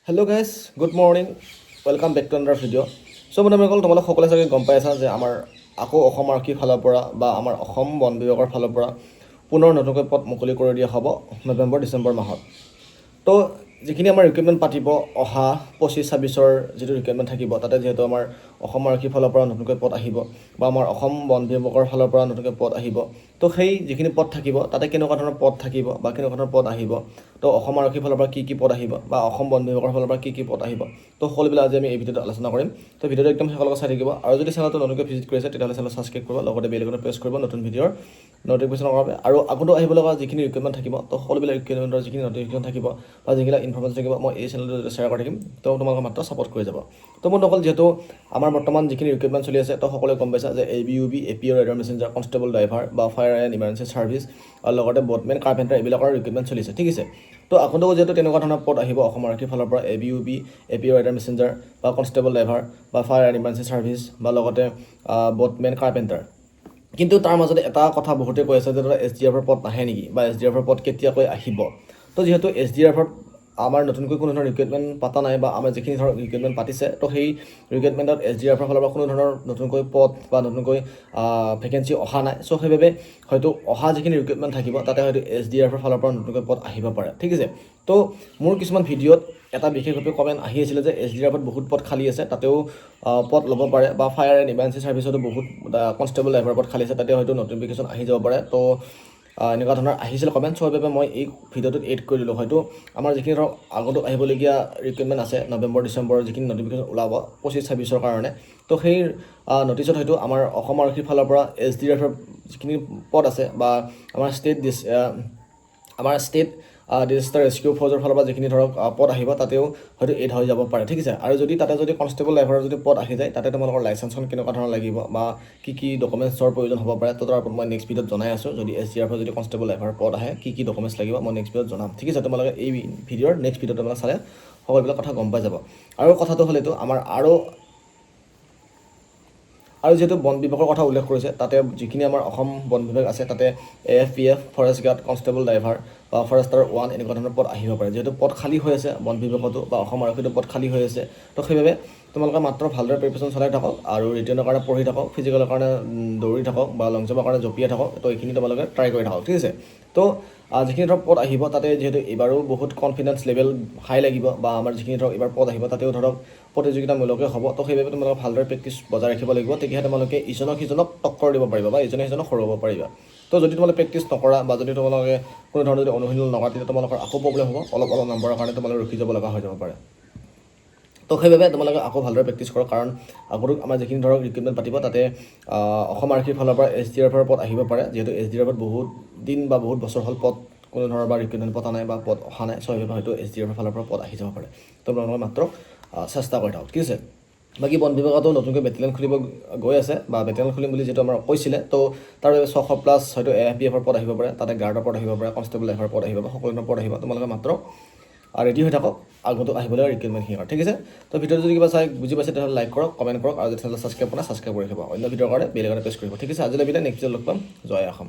Hello guys, good morning, welcome back to another video. So বন্ধুসকল, তোমালোক সকলোৱে চাগে গম পাই আছা যে আমাৰ আকৌ অসম আৰক্ষীৰ ফালৰ পৰা বা আমাৰ অসম বন বিভাগৰ ফালৰ পৰা পুনৰ নতুনকৈ পদ মুকলি কৰি দিয়া হ'ব নৱেম্বৰ ডিচেম্বৰ মাহত। তো যিখিনি আমাৰ ৰিক্ৰুইটমেণ্ট পাতিব, অহা 25-26ৰ যিটো ৰিক্ৰুইটমেণ্ট থাকিব, তাতে যিহেতু আমাৰ অসম আৰক্ষীৰ ফালৰ পৰা নতুনকৈ পদ আহিব বা আমাৰ অসম বন বিভাগৰ ফালৰ পৰা নতুনকৈ পদ আহিব, তো সেই যিখিনি পদ থাকিব, তাতে কেনেকুৱা ধৰণৰ পদ থাকিব বা কেনেকুৱা ধৰণৰ পদ আহিব, তো অসম আৰক্ষীৰ ফালৰ পৰা কি কি পদ আহিব বা অসম বন বিভাগৰ ফালৰ পৰা কি কি পদ আহিব, তো সকলোবিলাক আজি আমি এই ভিডিঅ'টোত আলোচনা কৰিম। তো ভিডিঅ'টো একদম শেষলৈকে চাই থাকিব আৰু যদি চেনেলটো নতুনকৈ ভিজিট কৰিছে, তেতিয়াহ'লে চেনেল ছাবস্ক্ৰাইব কৰিব, লগতে বেল আইকনত প্ৰেছ কৰিব নতুন ভিডিঅ'ৰ নটিফিকেশ্যনৰ বাবে। আৰু আগতো আহিব লগা যিখিনি ৰিক্ৰুইটমেণ্ট থাকিব, তো সকলোবিলাক ৰিক্ৰুইটমেণ্টৰ যিখিনি নটিফিকেশ্যন থাকিব বা যিবিলাক ইনফৰ্মেশ্যন থাকিব, মই এই চেনেলটোত শ্বেয়াৰ কৰি থাকিম। তো তোমালোকে মাত্ৰ ছাপৰ্ট কৰি যাব। তো বন্ধুসকল, যিহেতু আমাৰ বৰ্তমান যিখিনি ৰিক্ৰুইটমেণ্ট চলি আছে, তো সকলোৱে গম পাইছা যে AB, UB, APO rider messenger, constable driver বা ফায়াৰ এণ্ড ইমাৰ্জেঞ্চি ছাৰ্ভিচ আৰু লগতে বটমেন, কাৰ্পেণ্টাৰ, এইবিলাকৰ ৰিক্ৰুইটমেণ্ট চলিছে, ঠিক আছে। তো আগন্তুক যিহেতু তেনেকুৱা ধৰণৰ পদ আহিব অসম আৰক্ষীৰ ফালৰ পৰা, AB, UB, APO rider messenger বা কনষ্টেবল ড্ৰাইভাৰ বা ফায়াৰ এণ্ড ইমাৰ্জেঞ্চি ছাৰ্ভিচ বা লগতে বটমেন, কাৰ্পেণ্টাৰ। কিন্তু তাৰ মাজতে এটা কথা বহুতে কৈ আছে যে দাদা, এছ ডি এফৰ পদ নাহে নেকি বা এছ ডি এফৰ পদ কেতিয়াকৈ আহিব? তো যিহেতু এছ ডি এফত আমাৰ নতুনকৈ কোনো ধৰণৰ ৰিক্ৰুইটমেণ্ট পতা নাই বা আমাৰ যিখিনি ধৰক ৰিক্ৰুইটমেণ্ট পাতিছে, তো সেই ৰিক্ৰুইটমেণ্টত এছ ডি এফৰ ফালৰ পৰা কোনো ধৰণৰ নতুনকৈ পদ বা নতুনকৈ ভেকেঞ্চি অহা নাই। চ' সেইবাবে হয়তো অহা যিখিনি ৰিক্ৰুইটমেণ্ট থাকিব, তাতে হয়তো এছ ডি এফৰ ফালৰ পৰা নতুনকৈ পদ আহিব পাৰে, ঠিক আছে। তো মোৰ কিছুমান ভিডিঅ'ত এটা বিশেষভাৱে কমেণ্ট আহি আছিলে যে এছ ডি এফত বহুত পদ খালী আছে, তাতেও পদ ল'ব পাৰে বা ফায়াৰ এণ্ড ইমাৰ্জেঞ্চি ছাৰ্ভিচতো বহুত কনষ্টেবল ড্ৰাইভাৰ পদ খালী আছে, তাতে হয়তো নটিফিকেশ্যন আহি যাব পাৰে। তো এনেকুৱা ধৰণৰ আহিছিল কমেণ্ট। চ' সেইবাবে মই এই ভিডিঅ'টোত এড কৰি দিলোঁ। হয়তো আমাৰ যিখিনি ধৰক আগন্তুক আহিবলগীয়া ৰিক্ৰুইটমেণ্ট আছে, নৱেম্বৰ ডিচেম্বৰ যিখিনি নটিফিকেশ্যন ওলাব 25-26ৰ কাৰণে, তো সেই নটিচত হয়তো আমাৰ অসম আৰক্ষীৰ ফালৰ পৰা এছ ডি এফৰ যিখিনি পদ আছে বা আমাৰ ষ্টেট ডিজাষ্টাৰ ৰেস্কিউ ফ'ৰ্চৰ ফালৰ পৰা যিখিনি ধৰক পদ আহিব, তাতেও হয়তো এড হৈ যাব পাৰে, ঠিক আছে। আৰু যদি তাতে যদি কনষ্টেবল ড্ৰাইভাৰৰ যদি পদ আহি যায়, তাতে তোমালোকৰ লাইচেঞ্চখন কেনেকুৱা ধৰণৰ লাগিব বা কি কি ডকুমেণ্টছৰ প্ৰয়োজন হ'ব পাৰে, তো তাৰ ওপৰত মই নেক্সট ভিডিঅ'ত জনাই আছোঁ। যদি এছ ডি এফৰ যদি কনষ্টেবল ড্ৰাইভাৰৰ পদ আহে, কি কি ডকুমেণ্টছ লাগিব, মই নেক্সট ভিডিঅ'ত জনাম, ঠিক আছে। তোমালোকে এই ভিডিঅ'ৰ নেক্সট ভিডিঅ'ত তোমালোকে চালে সকলোবিলাক কথা গম পাই যাব। আৰু কথাটো হ'ল এইটো, আমাৰ আৰু যিহেতু বন বিভাগৰ কথা উল্লেখ কৰিছে, তাতে যিখিনি আমাৰ অসম বন বিভাগ আছে, তাতে AFPF, forest guard, constable driver বা ফৰেষ্টাৰ ওৱান, এনেকুৱা ধৰণৰ পদ আহিব পাৰে। যিহেতু পদ খালী হৈ আছে বন বিভাগতো বা অসম আৰক্ষীতো পদ খালী হৈ আছে, তো সেইবাবে তোমালোকে মাত্ৰ ভালদৰে প্ৰিপেৰেশ্যন চলাই থাকক আৰু ৰিটেনৰ কাৰণে পঢ়ি থাকক, ফিজিকেলৰ কাৰণে দৌৰি থাকক বা লং জাম্পৰ কাৰণে জঁপিয়াই থাকক। তো এইখিনি তোমালোকে ট্ৰাই কৰি থাকক, ঠিক আছে। তো যিখিনি ধৰক পদ আহিব, তাতে যিহেতু এইবাৰো বহুত কনফিডেঞ্চ লেভেল হাই লাগিব বা আমাৰ যিখিনি ধৰক এইবাৰ পদ আহিব, তাতেও ধৰক প্ৰতিযোগিতামূলকে হ'ব। তো সেইবাবে তোমালোকে ভালদৰে প্ৰেক্টিছ বজাই ৰাখিব লাগিব। তেতিয়াহে তোমালোকে ইজনক সিজনক টক্কৰ দিব পাৰিবা বা ইজনে সিজনক হৰুৱাব পাৰিবা। তো যদি তোমালোকে প্ৰেক্টিছ নকৰা বা যদি তোমালোকে কোনো ধৰণৰ যদি অনুশীলন নকৰা, তেতিয়া তোমালোকৰ আকৌ প্ৰব্লেম হ'ব। অলপ অলপ নম্বৰৰ কাৰণে তোমালোকে ৰখি যাব লগা হৈ যাব পাৰে। তো সেইবাবে তোমালোকে আকৌ ভালদৰে প্ৰেক্টিছ কৰক, কাৰণ আগতো আমাৰ যিখিনি ধৰক ৰিক্ৰুইটমেণ্ট পাতিব, তাতে অসম আৰক্ষীৰ ফালৰ পৰা এছ ডি এফৰ পদ আহিব পাৰে। যিহেতু এছ ডি এফত বহুত দিন বা বহুত বছৰ হ'ল পদ কোনো ধৰণৰ বা ৰিক্ৰুইটমেণ্ট পতা নাই বা পদ অহা নাই। চ' সেইবাবে হয়তো এছ ডি এফৰ ফালৰ পৰা পদ আহি যাব পাৰে। তো তোমালোকে মাত্ৰ চেষ্টা কৰি থাকক, ঠিক আছে। বাকী বন বিভাগতো নতুনকৈ বেটেলিয়ন খুলিব গৈ আছে বা বেটেলিয়ন খুলিম বুলি যিটো আমাৰ কৈছিলে, তো তাৰ বাবে 600 প্লাছ হয়তো এ এফ পি এফৰ পদ আহিব পাৰে, তাতে গাৰ্ডৰ পদ আহিব পাৰে, কনষ্টেবল ড্ৰাইভাৰৰ পদ আহিব, সকলো ধৰণৰ পদ আহিব। তোমালোকে মাত্ৰ ৰেডি হৈ থাকক আগন্তুক আহিবলৈ ৰিক্ৰুইটমেণ্টখিনিৰ কাৰণে, ঠিক আছে। তো ভিডিঅ'টো যদি কিবা চাই বুজি পাইছে, তেতিয়াহ'লে লাইক কৰক, কমেণ্ট কৰক আৰু যদি চেনেল ছাবস্ক্ৰাইব কৰা, ছাবস্ক্ৰাইব কৰি ৰাখিব। অন্য ভিডিঅ'ৰ কাৰণে বেল আইকনত প্ৰেছ কৰিব, ঠিক আছে। আজিলৈ বিদায়, নেক্সট ভিডিঅ'ত লগ পাম। জয় অসম।